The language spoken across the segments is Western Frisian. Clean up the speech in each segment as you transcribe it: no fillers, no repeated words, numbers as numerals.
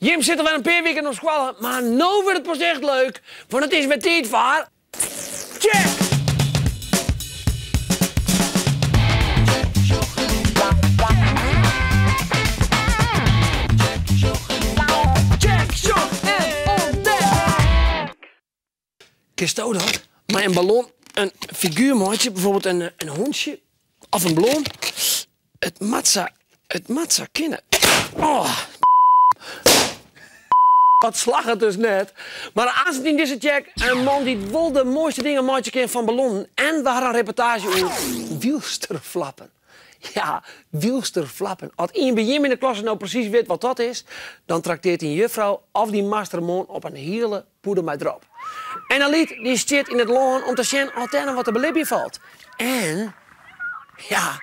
Jim sitte wer in pear wiken op skoalle, mar no wurdt it pas echt leuk, want it is wer tiid foar Tsjek! Tsjek, sjoch en ûntdek! Kinsto dat? Mei in ballon in figuer meitsje, bijvoorbeeld in hûntsje of in blom. It moat sa, it moat sa kinne. Oh. Dat slagget dus net. Mar aanst yn dizze tsjek in man dy't wol de moaiste dingen meitsje kin fan ballonnen en we ha in reportaazje oer wylsterflappen. Ja, wylsterflappen. As ien by jim yn de klasse no presys wit wat dat is, dan trakteart dyn juffrou of dyn master moarn op in hiele pûde mei drop. En Alyt dy stiet yn it lân om te sjen oft dêr noch wat te belibjen falt. En ja,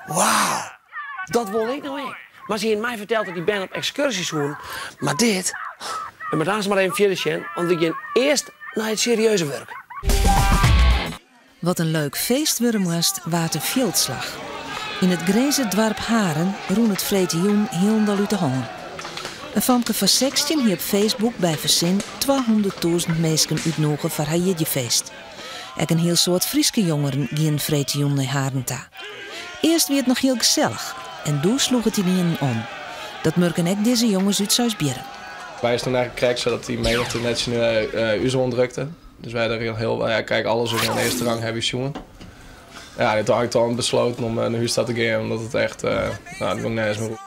wauw, dat wol ik no ek. Mar se hiene my ferteld dat dy bern op ekskurzje soenen, mar dit, we moatte aanst mar even fierder sjen, want we gean earst nei it serieuze wurk. Wat in leuk feest wurde moast, waard in fjildslach. Yn it Grinzer doarp Haren rûn it freedtejûn hielendal út de hân. In famke fan 16 hie op Facebook by fersin 200.000 minsken útnûge foar har jierdeifeest. Ek in hiel soad Fryske jongeren gienen freedtejûn nei Haren ta. Earst wie it noch hiel gesellich en doe sloech it ynienen om. Dat murken ek dizze jonges út Seisbierrum. Wy stiene eigentlik krekt sa dat dy menigte net tsjin ús oandrukte. Dus wy hadden hiel, ja, kijk, alles wat oan earste rang hawwe wy sjoen. Ja, en toen ha ik dan besloten om nei hûs ta te gean, omdat it echt, no, it gong nergens mear oer.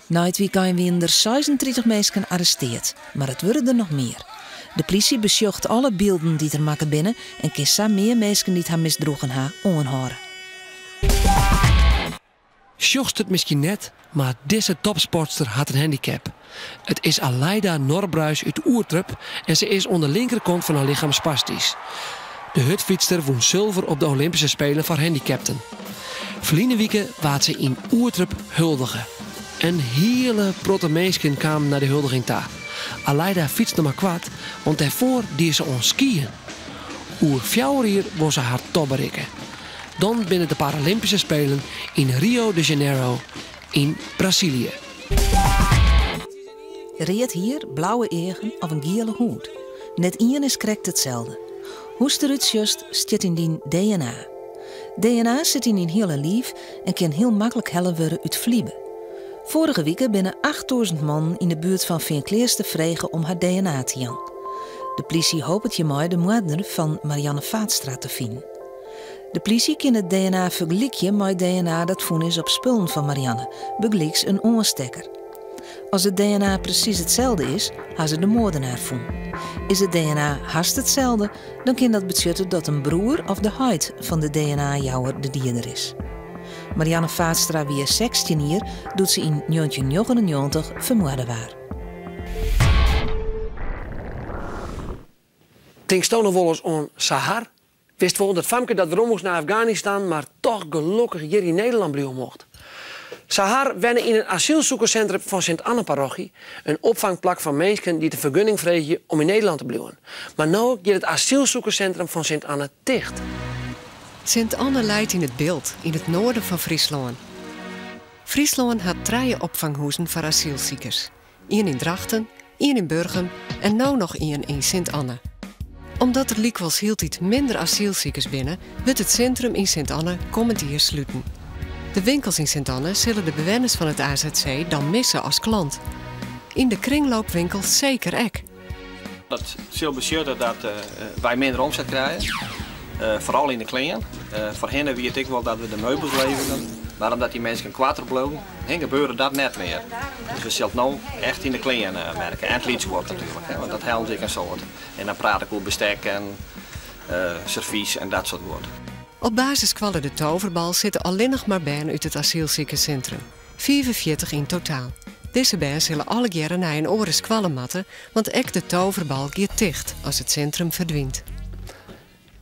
Nei it wykein wienen der 36 minsken arresteard, mar it wurde der noch mear. De plysje besjocht alle bylden dy't der makke binne en kin sa mear minsken dy't har misdroegen ha oanhâlde. Sjochst it miskien net, mar dizze topsportster hat in handicap. It is Aleida Norbruis út Oerterp en se is oan de linkerkant fan har lichem spastysk. De hurdfytster wûn sulver op de Olympyske Spelen foar handicapten. Ferline wike waard se yn Oerterp huldige. In hiele protte minsken kamen nei de huldiging ta. Aleida fytste noch mar koart, want dêrfoar die se oan skyen. Oer fjouwer jier wol se har top berikke. Dan binne de Paralympyske Spelen yn Rio de Janeiro yn Brazilië. Read hier, blauwe eagen of in giele hûd. Net ien is krekt itselde. Hoe'tst derút sjochst, stiet yn dyn DNA. DNA sit yn dyn hiele liif en kin hiel maklik helle wurde út flibe. Foarige wike binne 8000 mannen yn de buert fan Feankleaster frege om har DNA te jaan. De plysje hopet hjirmei de moardner fan Marianne Vaatstra te finen. De plysje kin it DNA fergelykje mei DNA dat fûn is op spullen fan Marianne, bygelyks in oanstekker. As it DNA presys itselde is, ha se de moardenaar fûn. Is it DNA hast itselde, dan kin dat betsjutte dat in broer of de heit fan de DNA-jouwer de dieder is. Marianne Vaatstra wie 16 jier doe't se yn 1999 fermoarde waard. Tinksto noch wolris oan Sahar? Witst wol, dat famke dat werom moast nei Afganistan, mar toch gelokkich hjir yn Nederlân bliuwe mocht. Sahar wenne yn in asylsoekerssintrum fan Sint Anne-parochy, in opfangplak foar minsken dy't in fergunning freegje om yn Nederlân te bliuwen. Mar no giet it asylsoekerssintrum fan Sint Anne ticht. Sint Anne leit yn it Bilt, yn it noarden fan Fryslân. Fryslân hat trije opfanghûzen foar asylsikers. Ien yn Drachten, ien yn Burgum en no noch ien yn Sint Anne. Omdat der lykwols hieltyd minder asylsikers binne, wurdt it sintrum yn Sint Anne kommend jier sluten. De winkels yn Sint Anne sille de bewenners fan it azc dan misse as klant. Yn de kringloopwinkel seker ek. Dat sil betsjutte dat wy minder omset krije, foaral yn de klean. Foarhinne wie it ek wol dat we de meubels leverden, mar omdat dy minsken koarter bliuwen, gebeurde dat net mear. Dus we sille it no echt yn de klean merke en it lytsguod natuerlik, want dat helpt ek in soad. En dan praat ik oer bestek en servys en dat soart guod. Op basisskoalle De Toverbal sitte allinnich mar bern út it asylsikerssintrum, 45 yn totaal. Dizze bern sille allegearre nei in oare skoalle moatte, want ek De Toverbal giet ticht as it sintrum ferdwynt.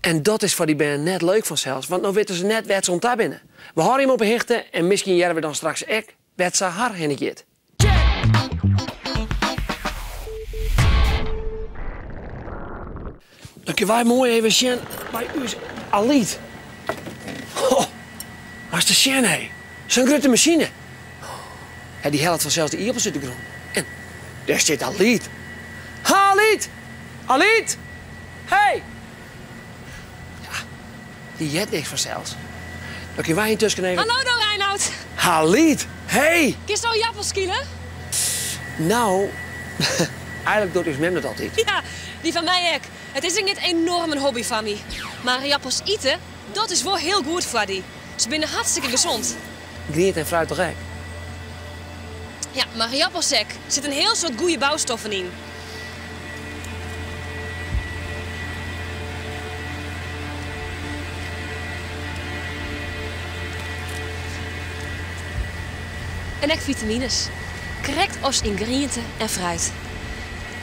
En dat is foar dy bern net leuk fansels, want no witte se net wêr't se oan ta binne. We hâlde jim op 'e hichte en miskien hearre we dan straks ek wêr't Sahar hinne giet. Dan kinne wy moai even sjen by ús Alyt. Ho, moatst ris sjen hé. Sa'n grutte masine. Dy hellet fansels de ierdappels út de grûn. En Dêr stiet Alyt. Ha Alyt! Alyt! Hey! Ja, dy heart niks fansels. Dan kinne wy yntusken even. Hallo do Reinout! Alyt! Hey! Kinst al jappels skile? No, eigenlik docht ús mem dat altyd. Ja, dy fan my ek. It is ek net enoarm in hobby fan my. Mar jappels ite, dat is wol hiel goed foar dy. Se binne hartstikke gesond. Griente en fruit toch ek? Ja, mar jappels ek. Der sit in hiel soad goede boustoffen yn. En ek fitamines. Krekt as yn griente en fruit.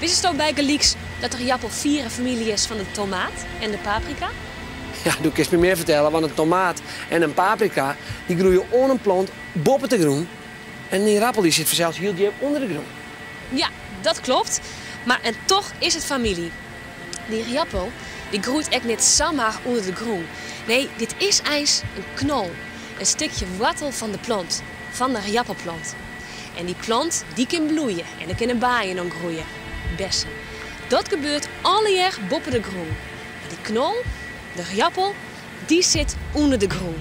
Witsto bygelyks dat de jappel fiere famylje is fan de tomaat en de paprika? Ja, do kinst my mear fertelle, want in tomaat en in paprika dy groeie oan in plant boppe de grûn en dy rappel dy sit fansels hiel djip ûnder de grûn. Ja, dat klopt. Mar en toch is it famylje. Dy rappel dy groeit ek net samar ûnder de grûn. Nee, dit is eins in knol. In stikje woartel fan de plant, fan de rappelplant. En dy plant dy kin bloeie en der kinne baaien om groeie, bessen. Dat gebeurt allegear boppe de grûn. Mar dy knol, de rappel, dy sit ûnder de grûn.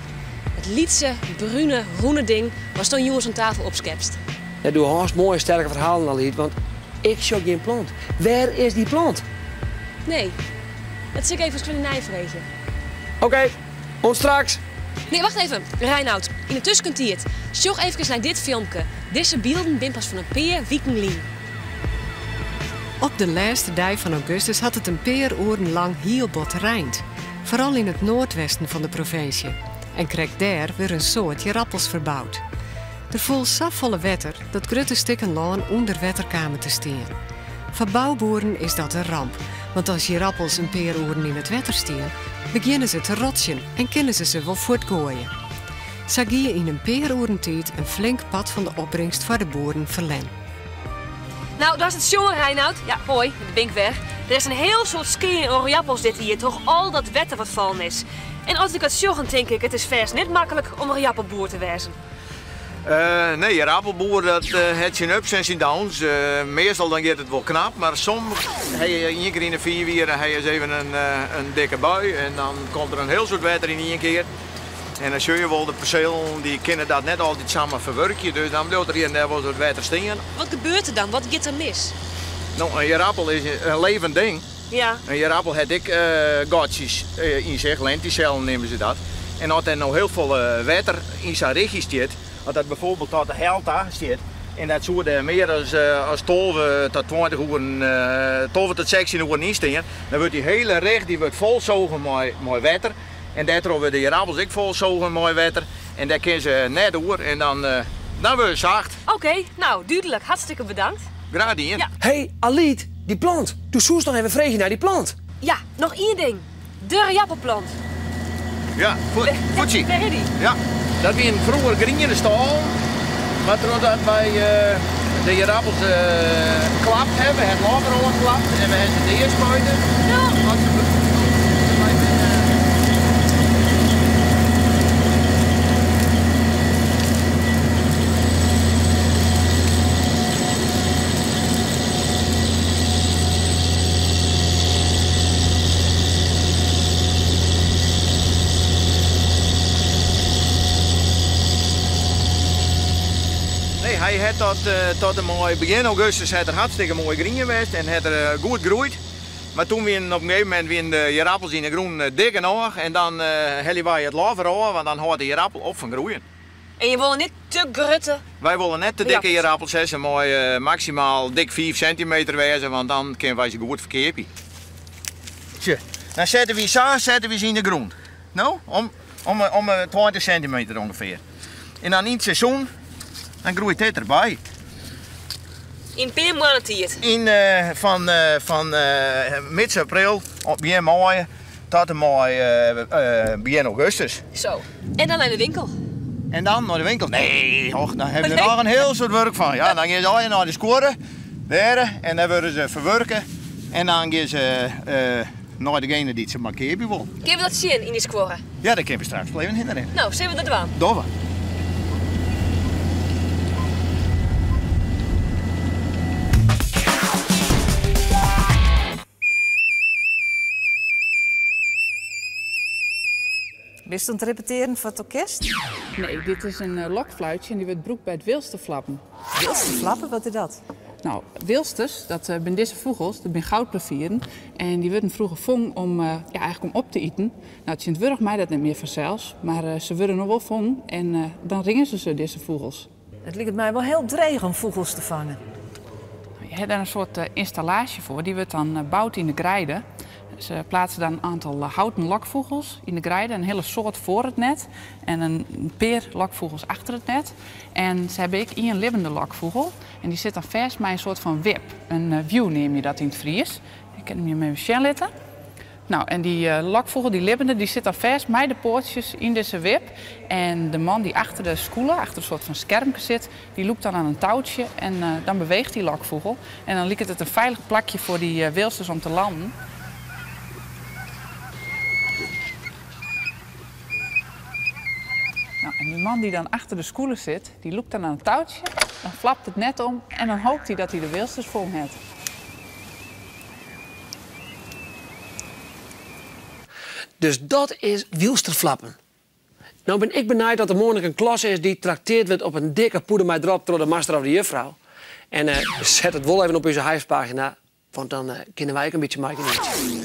It lytse, brune, rûne ding watsto jûns oan tafel opskepst. Ja, do hâldst moaie sterke ferhalen Alyt, want ik sjoch gjin plant. Wêr is dy plant? Nee, dat sil ik even as neifreegje. Oké, oant straks. Nee, wacht even, Reinout. Yn de tuskentiid, sjoch efkes nei dit filmke. Dizze bylden binne pas fan in pear wiken lyn. Op de lêste dei fan augustus hat it in pear oeren lang hiel bot reind. Foaral yn it noardwesten fan de provinsje. En krekt dêr wurde in soad ierappels ferboud. Der foel safolle wetter dat grutte stikken lân ûnder wetter kamen te stean. Foar bouboeren is dat in ramp, want as ierappels in pear oeren yn it wetter stean, begjinne se te rotsjen en kinne se se wol fuortgoaie. Sa gie yn in pear oeren tiid in flink part fan de opbringst foar de boeren ferlern. Nou, dat is it sjongen, Reinout. Ja, hoi, dêr bin ik wer. Der is in hiel soad skea oan rappels dit jier troch al dat wetter wat fallen is. En as ik dat sjoch, dan tink ik, it is fêst net maklik om in rappelboer te wêzen. Nee, in rappelboer dat hat syn ups en syn downs. Meastal dan giet it wol knap, mar soms ha je ien kear yn de 5 jier ha je ris even in dikke bui en dan komt der in hiel soad wetter yn ien kear. En dan sjoch je wol, de perselen dy kinne dat net altyd samar ferwurkje, dus dan bliuwt der hjir en dêr wol wat wetter stean. Wat gebeurt der dan? Wat giet der mis? No, in ierappel is in levend ding. Ja. In ierappel hat ek gatsjes yn sich, lentisellen neame se dat. En as der no hiel folle wetter yn sa'n richje stiet, as dat bijvoorbeeld tot de helte ta stiet, en dat soe der mear as 12 tot 20 oeren, 12 tot 16 oeren yn stean, dan wurdt dy hiele rich dy wurdt folsogen mei wetter. En dêrtroch wurde de ierappels ek folsogen mei wetter en dêr kinne se net oer en dan wurde se sacht. Oké, nou dúdlik. Hartstikke bedankt. Graach dien. Ja. Hey Alyt, dy plant. Do soest noch even freegje nei dy plant. Ja, noch ien ding. De rappelplant. Ja, fuotsje. Wêr is dy? Ja, dat wienen froeger griene stâlen, mar trochdat wy de ierappels klapt hawwe, het lân deroan klapt en we hawwe se deaspuite. Ja. Nee, hy hat tot en mei begjin augustus hat er hartstikke moai grien west en hat er goed groeid. Mar toen wienen op in gegeven momint wienen de ierappels yn de grûn dik genôch en dan helje wy it lân derôf, want dan hâldt de ierappel op fan groeien. En je wolle net te grutte Wy wolle net te dikke ierappels hawwe, se meie maksimaal dik 5 sintimeter wêze, want dan kinne wy se goed ferkeapje. Tsje, dan sette wy sa, sette wy se yn de grûn. No, om 20 sintimeter ûngefear. En dan yn it seizoen, dan groeit dit derby. Yn in pear moanne tiid? Fan mids april, begjin maaie, tot en mei begjin augustus. Zo, en dan nei de winkel? En dan nei de winkel? Nee, och, dan hawwe we der noch in hiel soad wurk fan. Ja, dan gean se allegear nei de skuorre, dêr, en dêr wurde se ferwurke. En dan gean se nei degene dy't se mar keapje wol. Kinne we dat sjen yn dy skuorre? Ja, dêr kinne we straks wol even hinne rinne. No, sille we dat dwaan? Dogge we. Bist oan it repetearen foar it orkest? Nee, dit is in lokfluitsje en dy wurdt brûkt by it wilsterflappen. Wilsterflappen, wat is dat? No, wilsters, dat binne dizze fûgels, dat binne goudplevieren. En dy wurden froeger fong om, ja, eigentlik om op te iten. No, tsjintwurdich mei dat net mear fansels, mar se wurde noch wol fong en dan ringe se se, dizze fûgels. It liket my wol hiel dreech om fûgels te fangen. Je ha dêr in soart ynstallaasje foar, dy wurdt dan boud yn de greide. Se pleatse dan in oantal houten lokfûgels yn de greide, in hiele soad foar it net en in pear lokfûgels achter it net. En se hawwe ek ien libbende lokfûgel en dy sit dan fêst mei in soart fan wip, in wiuw neame je dat yn it Fries. Ik kin him jim even sjen litte. No, en dy lokfûgel, dy libbende, dy sit dan fêst mei de poatsjes yn dizze wip. En de man dy't achter de skûle, achter in soart fan skermke sit, dy lûkt dan oan in toutsje en dan beweecht dy lokfûgel. En dan liket it in feilich plakje foar dy wilsters om te lannen. No, en dy man dy't dan achter de skûle sit, dy lûkt dan oan it toutsje, dan flapt it net om en dan hopet hy dat hy de wilsters fong hat. Dus dat is wilsterflappen. No bin ik benijd oft der moarn in klasse is dy't trakteard wurdt op in dikke pûde mei drop troch de master of de juffrou. En set it wol even op ús Hyves-pagina, want dan kinne wy ek in bytsje meigenietsje.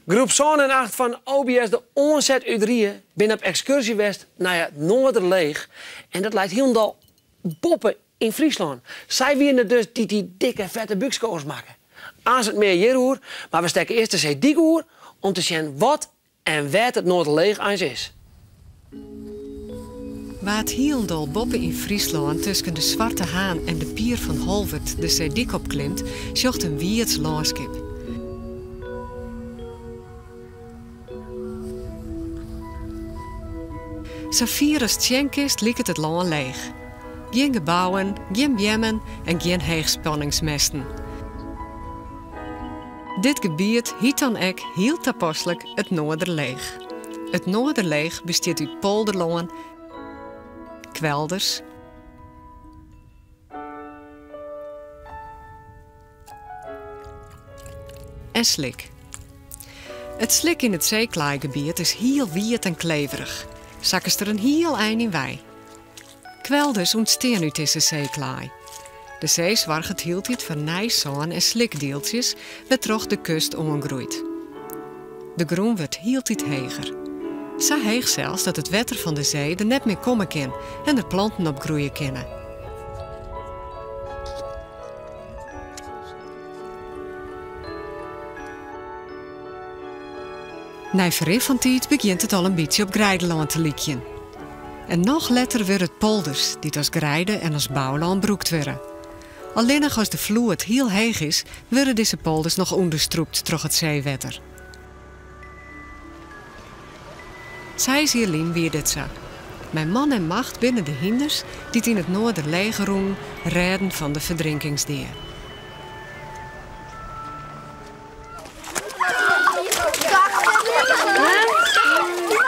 Groep sân en acht fan OBS De Oanset út Rie binne op ekskurzje west nei it Noarderleech en dat leit hielendal boppe yn Fryslân. Sy wiene it dus dy't dy dikke fette búkskogels makken. Aanst mear hjiroer, mar we stekke earst de seedyk oer om te sjen wat en wêr't it Noarderleech eins is. Wa't hielendal boppe yn Fryslân tusken de Swarte Haan en de Pier fan Holwert de seedyk opklimt, sjocht in wiids lânskip. Sa fier ast sjen kinst liket it lân leech. Gjin gebouwen, gjin beammen en gjin heechspanningsmesten. Dit gebiet hyt dan ek hiel tapaslik it Noarderleech. It Noarderleech bestiet út polderlân, kwelders, en slik. It slik yn it seeklaaigebiet is hiel wiet en kleverich. Sakkest der in hiel ein yn wei. Kwelders ûntstean út dizze seeklaai. De see soarget hieltyd foar nij sân en slikdieltsjes wêrtroch de kust oangroeit. De grûn wurdt hieltyd heger. Sa heech sels dat it wetter fan de see der net mear komme kin en der planten op groeie kinne. Nei ferrin fan tiid begjint it al in bytsje op greidelân te lykjen. En noch letter wurde it polders dy't as greide en as boulân brûkt wurde. Allinnich as de floed hiel heech is, wurde dizze polders noch ûnderstrûpt troch it seewetter. Seis jier lyn wie dit sa. Mei man en macht binne de hynders, dy't yn it Noarderleech rûnen, rêden fan de ferdrinkingsdea.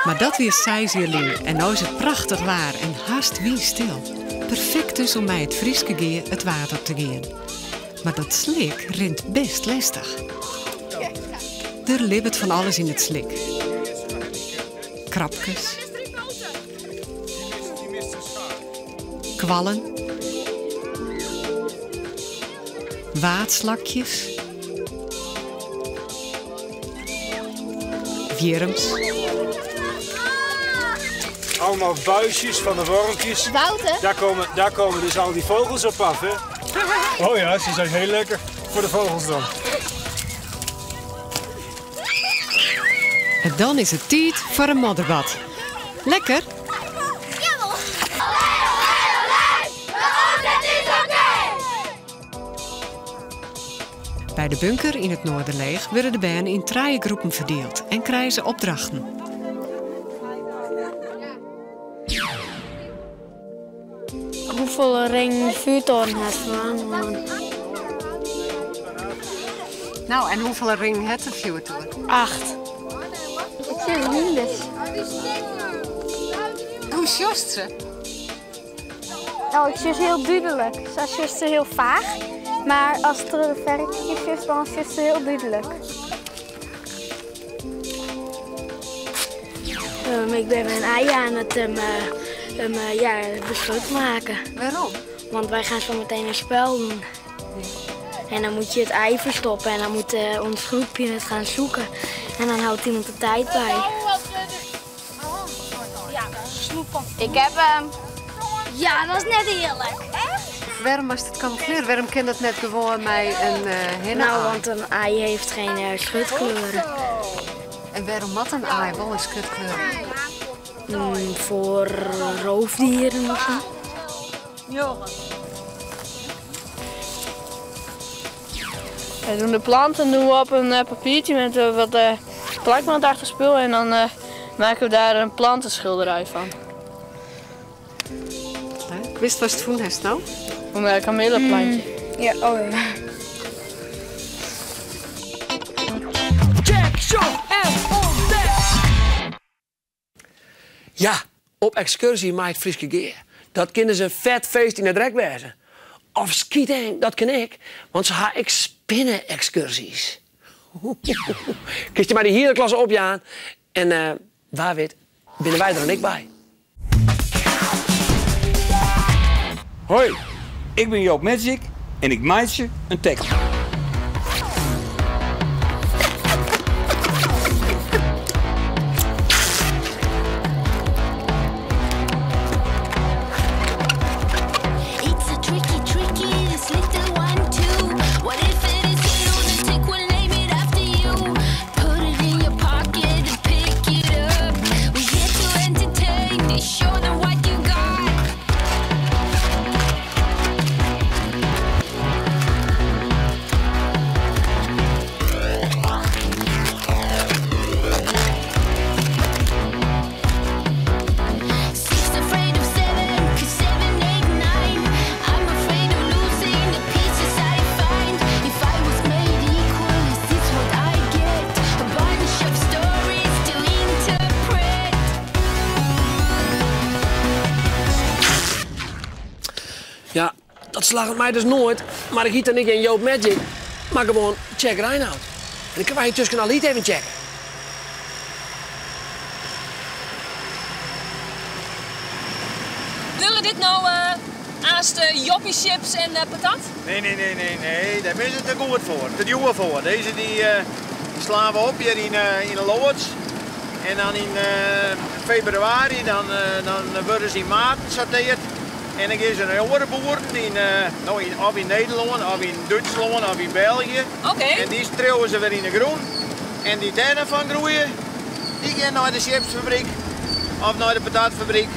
Mar dat wie seis jier lyn en no is it prachtich waar en hast wynstil. Perfekt dus om mei it Fryske Gea it Waad op te gean. Mar dat slik rint bêst lestich. Der libbet fan alles yn it slik. Krabkes. Kwallen. Waadslakjes. Wjirms. Allemaal buisjes van de wormpjes. Wouter? Daar komen dus al die vogels op af, hè? Oh ja, ze zijn heel lekker voor de vogels dan. En dan is it tiid foar in modderbad. Lekker? By de bunker yn it Noarderleech wurde de bern yn trije groepen ferdield en krije se opdrachten. Hoefolle ringen de vuurtoren hat fan No, en hoefolle ringen hat de fjoertoer? Acht. Ik sjoch hynders. Hoe sjochst se? Oh, ik sjoch se hiel dúdlik. Sa sjochst se hiel faach. Mar ast troch de verrekijker sjochst, dan sjochst se hiel dúdlik. Ik ben mijn ei aan het ja, beschut maken. Waarom? Want wij gaan zo meteen een spel doen. En dan moet je het ei verstoppen en dan moet ons groepje het gaan zoeken. En dan houdt iemand de tijd bij. Ik heb hem. Ja, dat is net eerlijk. Waarom is het camoufleur? Waarom kan dat net gewoon met een hinne? Nou, want een ei heeft geen schutkleuren. En waarom had een ei wel een schutkleur? Voor roofdieren of zo. We doen de planten doen we op een papiertje met wat plakbandachtig spul en dan maken we daar een plantenschilderij van. Leuk. Wist wat het voen heeft nou? Een kamillenplantje. Ja, oh ja. Check, shot en ontdek! Ja, op excursie maait Frieske Geer. Dat kunnen ze een vet feest in het rek wezen. Of skieten, dat ken ik, want ze ha ik spinnen-excursies. Kist je maar die hele klasse op, Jaan. En waar weet, binnen wij er en ik bij. Hoi, ik ben Joop Magic en ik maak je een tekst. Ja, dat slaagt mij dus nooit. Maar ik hiet dan niet in Joop Magic, maar gewoon check Reinoud. En dan kan wij tussen al niet even checken. Willen dit nou naast de joppie chips en patat? Nee, nee, nee, nee, nee. Daar is het te goed voor. Te duur voor. Deze die slaan we op hier in de loods. En dan in februari dan worden ze in maart gesorteerd. En dan gaan ze naar andere boeren, of in Nederland, of in Duitsland, of in België. Okay. En die strooien ze weer in de groen. En die daarvan groeien, die gaan naar de chipsfabriek, of naar de patatfabriek,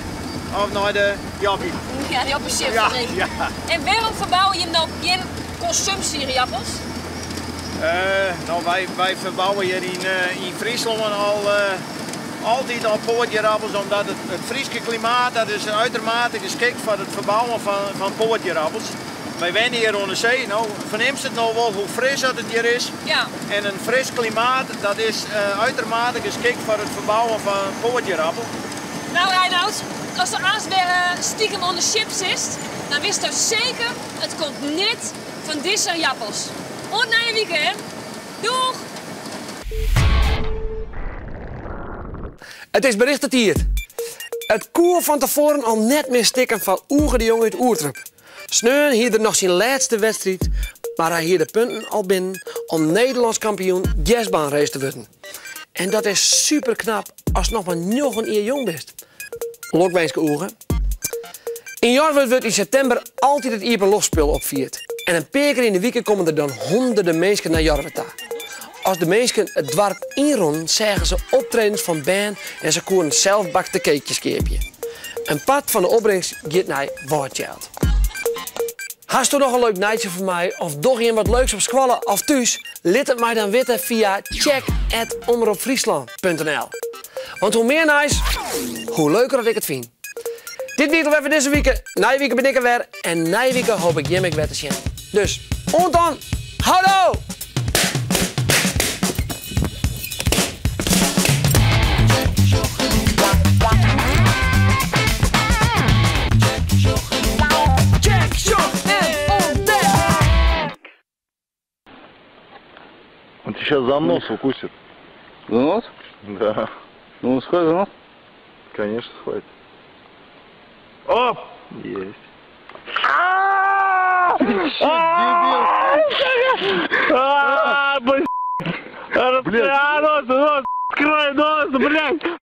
of naar de jappie. Ja, de joppie chipsfabriek. Ja, ja. En waarom verbouwen je nou geen consumptie-aardappels? Nou, wij verbouwen hier in Friesland al... altijd al poortjerappels, omdat het Frieske klimaat dat is uitermate geschikt voor het verbouwen van poortjerappels. Wij wennen hier onder de zee. Nou, verneemt het nou wel hoe fris dat het hier is. Ja. En een fris klimaat dat is uitermate geschikt voor het verbouwen van poortjerappel. Nou Reinoud, als de aas weer stiekem onder chips is, dan wist u zeker, het komt niet van deze aardappels. Ont naar je weekend. Doeg! Het is bericht hier. Het koer van tevoren al net meer stikken van Oege de Jong uit Oertrup. Sneun hier er nog zijn laatste wedstrijd, maar hij hier de punten al binnen om Nederlands kampioen jazzbaanrace te worden. En dat is super knap als nog maar 9 jaar jong bent. Lokwenske Oege. In Jorwert wordt in september altijd het Iepenloftspul opvierd. En een paar keer in de week komen er dan honderden mensen naar Jorwert. Als de mensen het dorp inronden, zeggen ze optredens van band en ze koeren zelfbakte cakejes keerpje. Een part van de opbrengst gaat naar Wardgeld. Hast u nog een leuk nijtje voor mij of doch je wat leuks op squallen of thuis? Laat het mij dan weten via check@omroepfriesland.nl. Want hoe meer nice, hoe leuker dat ik het vind. Dit week nog even deze week. Na week ben ik er weer en na week hoop ik Jimmy weer te zien. Dus, ont dan, hallo! Он сейчас за нос укусит. За нос? Да. Ну, сходи за нос. Конечно, хватит. Оп! Есть. А, блядь. Блядь. Нос, нос, край, нос, блядь.